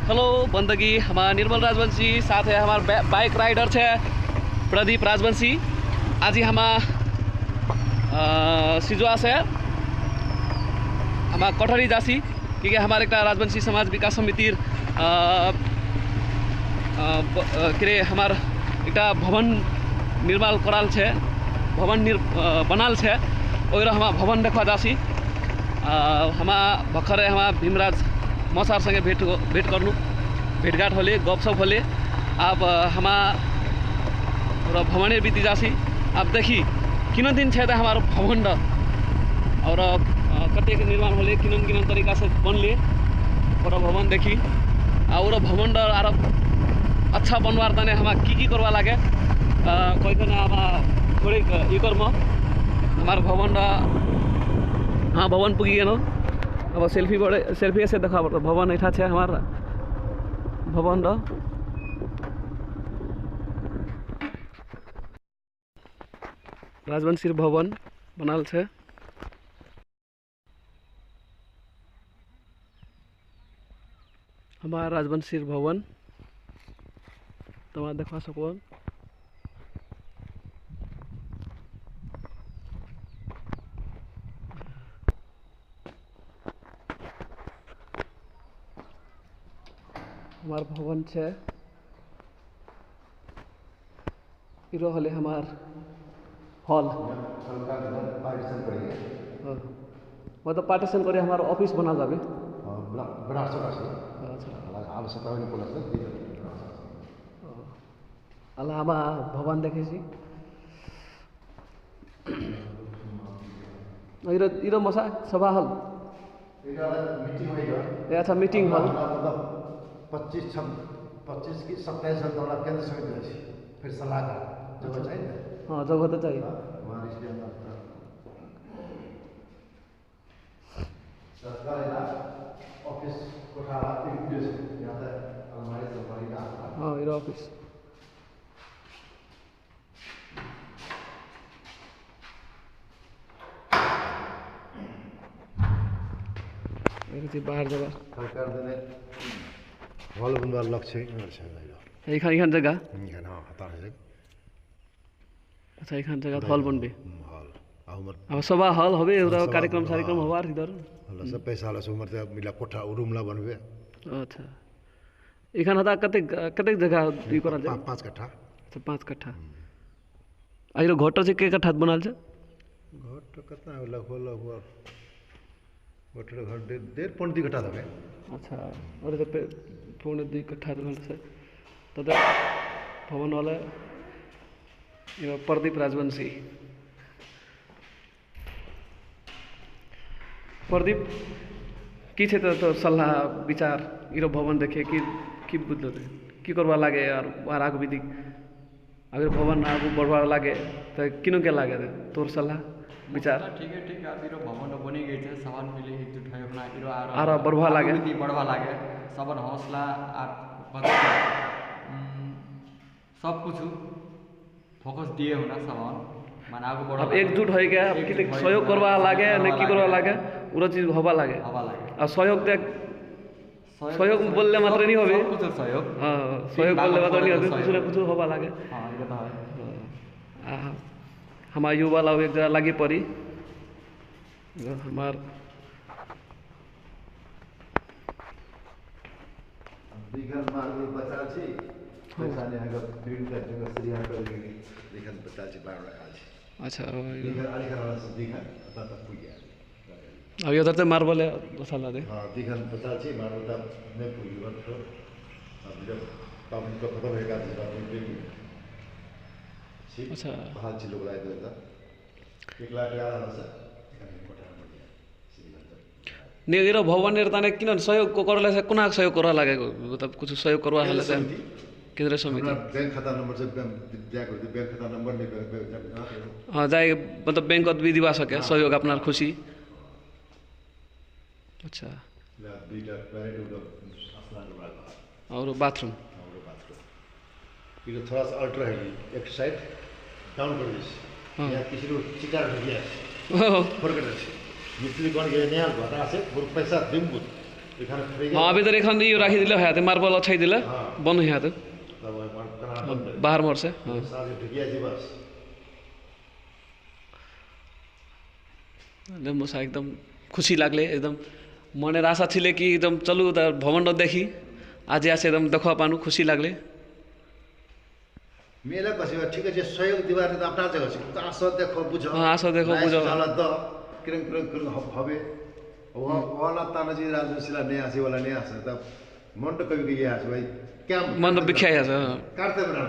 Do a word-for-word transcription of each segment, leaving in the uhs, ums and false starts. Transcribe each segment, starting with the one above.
Hello बंदगी, हमार निर्मल राजवंशी, साथे हमार बै-, bike rider छै प्रदीप राजवंशी। आजी हमार, अ, सिजुवा से हमार कठरी जासी, क्योंकि हमार एकटा राजवंशी समाज विकास समितिर, अ, अ, ब-, अ, के रे, हमार एकटा भवन निर्माण कराल छै, भवन निर-, अ, बनाल छै, ओइरो हमार भवन देखबा जासी। आ, हमार भखरे हमार भीमराज मसार संगे भेट, भेट करनु, भेटघाट होले, गपसप होले। अब, अ, हमार भवने बीती जासी। अब देखी, किनो दिन छै त हमार भवन ड। और, अ, कतेक निर्माण होले, किनन किनन तरीका से बनले, और भवन देखी। आ, और भवन ड आर अच्छा बनवार तने हमार की की करवा लागे, अ, कोई कने हमार थोड़ी, अ, ई कर्म। हमार भवन ड, हाँ, भवन पुगी गेनो। अब selfie बड़े, selfie से देखा पड़तो। भवन ऐठा छै हमार भवन ड। राजवंशीर भवन बनाल छै। हमार राजवंशीर भवन तमा देखवा सकोन। हमार भवन छै। इरो होले हमार hall। हल्का इधर partition पड़ी है। हाँ। मतलब partition करे हमार office बना जाबे। हाँ, बड़ा, बड़ा सा office है। अच्छा। अलग आवश्यकता होने को लगता है, ठीक है। हाँ। अलग हमार भवन देखे छी। इरो, इरो मसा सभा hall। इरो meeting होइगा। ए, अच्छा, meeting hall। मतलब, पच्चीस, छब-, पच्चीस की सत्ताईस जन तो हमरा केंद्र समिति अछि। फिर सलाहकार, जगह अच्छा। चाहिए ना? हाँ, जगह तो चाहिए। हाँ, वहाँ इसलिए हम सरकार है ना, office कोठा वाला एक place है, यहाँ पे अलमारी, अलमारी का। हाँ, इरो office। एक जी बाहर जगह। सरकार देने hall बनवार लक्ष्य है, इमर से जाएगा। इखान, इखान जगह? इखान, हाँ, हता है। अच्छा, इखान जगह hall बनबे? हम्म, hall। आ, उमर अब सभा hall होबे, हाँ, उरा सभा कार्यक्रम, hall, सारिक्रम हाँ। होबार इधर? हम्म। सब पैसा वाला से उमर से मिला कोठा, room ला बनबे। अच्छा। इखान हता कतेक, कतेक जगह ई करा पा-, जाए? पाँच कट्ठा। अच्छा, पाँच कट्ठा। हम्म। आ इरो घर से के कट्ठा बनाल छ? घर तो कितना है, लगभग, लगभग, घर डेढ़, डेढ़ पौने दुई कट्ठा तक है। अच्छा, और तो पे-, पौने दुई कट्ठा तक है। तो भवन वाला, इरो प्रदीप राजवंशी। प्रदीप, की छै तोर, तोर सल्लाह, विचार, इरो भवन देखे, की, की बुझलो तैं? की करबा लागे आर, आर आगू विधि? अगर भवन आगू बढ़बा लागे, त किनो के लागे रे? तोर सल्लाह, विचार? ठीक है, ठीक है, अब इरो भवन बनी गई छै, सबन मिली एकजुट होई अपना इरो आर, आर बढ़बा लागे। आगू विधि बढ़बा लागे, सबन हौसला आर बदल, उम, सब कुछ focus दिए हो ना सब, माने आगू बढ़ो। अब एकजुट होई के, अब एकजुट कितेक होई सहयोग के, करबा लागे, सहयोग ने की करबा लागे, उरो चीज होबा लागे। होबा लागे। आ सहयोग देख, सहयोग, सहयोग बोलले मात्र नहीं होबे। सब कुछ सहयोग। हाँ, सहयोग बोलले मात्र नहीं होबे, कुछ ना कुछ होबा लागे। हाँ, ये तो है। हाँ। आ, हमार युवा ला एक जगह लागी पड़ी। हमार दिघन मार्ग बचाल छी, पैसा ने अगर भीड़ का जगह श्रीहाट पर भी दिघन बचाल छी, बाहर रखाल छी। अच्छा, ओ, दिघन आली का वाला से दिघन, अता तक पुगिया। अब ये उधर ते मार्बल है, मसाला दे। हाँ, दिघन बचाल छी, मार्बल ता नहीं पुगी, बट अब जब पावन को खत्म होएगा, तो बात नहीं देंगे। ठीक? अच्छा। बाहर छी लोग लाए दे उधर। एक लाख ग्यारह हजार, दिघन कोठा में दिया। ने इरो भवन निर्माण किनन सहयोग को करले से कुना सहयोग करवा लागे, मतलब कुछ सहयोग करवा हले से? केंद्र समिति। केंद्र समिति। हमरा बैंक खाता नंबर से बैंक, दिया कर दे, बैंक खाता नंबर नहीं बैंक, बैंक, बैंक, हाँ, जाए, मतलब बैंक भी दिवा सके, हाँ। सहयोग अपना खुशी। अच्छा। दुईटा टॉयलेट, उठा स्नान करवा। और बाथरूम। और बाथरूम। इधर थोड़ा सा अल्टर है, एक साइड डाउन कर दीजिए। हाँ। यहाँ किसी को चिकार हो गया है। ओहो। फोर कर दीजिए। मिस्त्री कौन गया, नहीं आता से, वो पैसा दिन बुध। হ্যাঁ, ভিতরে এখন ইয়ে রাখি দিলে হয়, মার্বেল অছাই দিলে বন্ধ হয়ে যেত। বাহার মরছে, হ্যাঁ। লে মশা একদম খুশি লাগলে, একদম মনের আশা ছিল কি একদম চলু তার ভবনটা দেখি, আজি আসে একদম দেখা পানু, খুশি লাগলে। মেলা কষিবা, ঠিক আছে, সহযোগ দিবার তো আপনার জায়গা আছে, কিন্তু আসো দেখো, বুঝো। হ্যাঁ, আসো দেখো, বুঝো। ঝালা দ, কিরম, কিরম, কিরম হ-, হবে। ও, হুম। ওলা তানা যে রাজু শিলা নিয়ে আসে, ওলা নিয়ে আসে, তা মনটা কবি গিয়ে আসে, ভাই, কেমন? মনটা বিখ্যাত আছে, হ্যাঁ। কাটতে পারে না।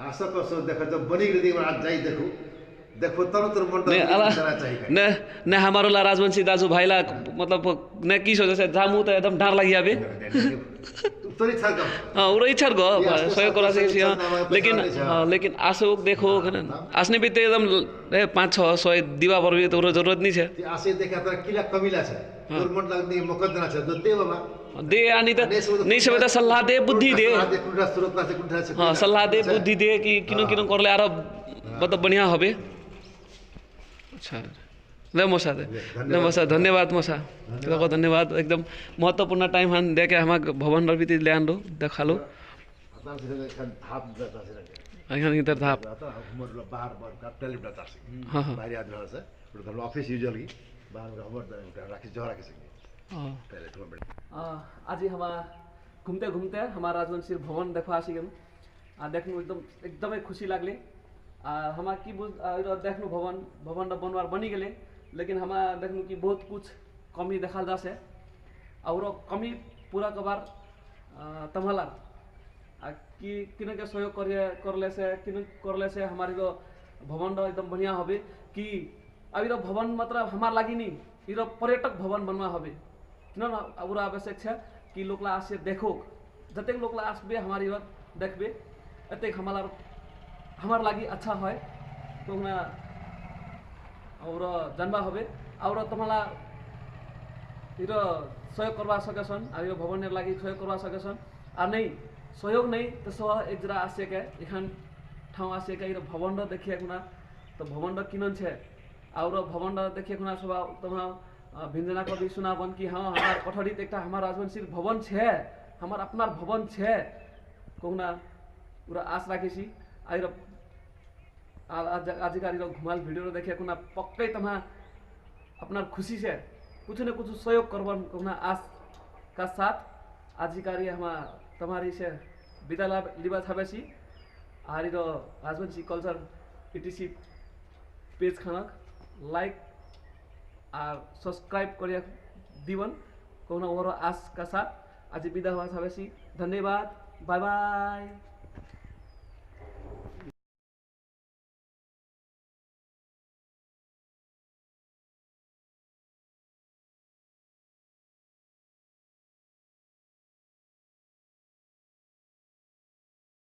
আসো কষো, দেখো, তো বনি গেলে দেখো, আজ যাই দেখো। দেখো, তবে তোর মনটা নে, আলা, বিখ্যাত আছে। নে, নে, আমার ওলা রাজবংশী দাজু ভাইলা, মতলব, নে কি সোজা সে জামু তো একদম ডার লাগি যাবে। তোর ইচ্ছা কর। হ্যাঁ, ওরা ইচ্ছার গো, সহযোগ করা শিখেছি, হ্যাঁ। লেকিন, হ্যাঁ, লেকিন আসুক, দেখো, ওখানে আসনে বিতে একদম, এ, পাঁচ, ছ, ছয় দিবা পারবি, তো ওরা জরুরত নেই। আসে দেখে আপনার কিলা কমিলা আছে। হ্যাঁ। তোর মন লাগনি মকদ্দর আছে, তো দে বাবা। দে, আনি তো, নেই সব তো নেই সব তো সল্লাহ দে, বুদ্ধি দে। সল্লাহ দে, কোনটা সুরত আছে, কোনটা আছে, হ্যাঁ, কোনটা সল্লাহ দে, আছে। বুদ্ধি দে, কি কিনো, হ্যাঁ। কিনো করলে আরো, হ্যাঁ। মতলব, বনিয়া হবে। আচ্ছা। লে মশা দে। লে, লে ধন্যবাদ। মশা, ধন্যবাদ মশা। ধন্যবাদ। তোকে ধন্যবাদ। একদম মহত্বপূর্ণ টাইম হান দেখে আমাক ভবন রবিতে লে আনলো, দেখালো। আপনার সেখানে এখানে ধাপ দিতে আছে নাকি? এখানে কিন্তু ধাপ। আপনার ঘুমোর হলো বাহার, বাহার, ধাপ টালি দিতে আছে। হ্যাঁ, হ্যাঁ। বাইরে আদরা আছে। ওটা হলো অফিস ইউজুয়ালি। বাহার ঘুমোর রাখি, জহর রাখি সেখানে। ও। তাহলে তোমার বেটা। আহ, আজি আমার ঘুমতে ঘুমতে আমার রাজবংশীর ভবন দেখা আসি গেল। আর দেখনু একদম, একদমই খুশি লাগলে। আর আমার কি বুঝ-, আর ওরা দেখনু ভবন, ভবনটা বনবার বনি গেলে, লেকিন আমার দেখনু কি বহুত কুছ কমি দেখা যাচ্ছে। আর ওরা কমি পুরা কবার, আহ, তমালার। আর কি, কিনকে সহযোগ করে, করলে সে, কিন করলে সে আমার ইগো ভবনটা একদম বনিয়া হবে। কি, আর ইগো ভবন মাত্র আমার লাগি নি, ইগো পর্যটক ভবন বনবা হবে। কিন না, ওরা আবশ্যক আছে কি লোকলা আসে দেখুক। যেতেক লোকলা আসবে আমার ইগো দেখবে, এতেক আমার, আমার লাগি আচ্ছা হয়। তো না, ওরা জানবা হবে, ওরা তোমালা ইগো সহযোগ করবা সকেসন, আর ইগো ভবনর লাগি সহযোগ করবা সকেসন। আর নেই, সহযোগ নেই, তো সব এক জেগা আসে কে, এখান ঠাউ আসে কে, ইগো ভবনটা দেখিয়া কুনা, তো ভবনটা কিনন ছে, আর ভবনটা দেখিয়া কুনা সবা তোমা, আহ, ভিঞ্জনা কবি শুনাবন কি, হ্যাঁ, আমার কোঠারিত একটা আমার রাজবংশীর ভবন ছে, আমার আপনার ভবন ছে, কুনা ওরা আশ রাখেছি, আর আর আজ, আজিকার ইগো ঘুমাল ভিডিও দেখে কুনা পক্কাই তোমা আপনার খুশি সে কুছ না কুছ সহযোগ করবন কুনা আশ কা সাথ আজিকার ইয়ে হামা তোমারি সে বিদা লাব-, লিবা থাবেসি। আর ইগো রাজবংশী কালচার ইটিসি পেজ খানাক লাইক আর সাবস্ক্রাইব করিয়া দিবন কুনা ওর আশ কা সাথ। আজি বিদা হওয়া থাবেসি। ধন্যবাদ। Bye bye.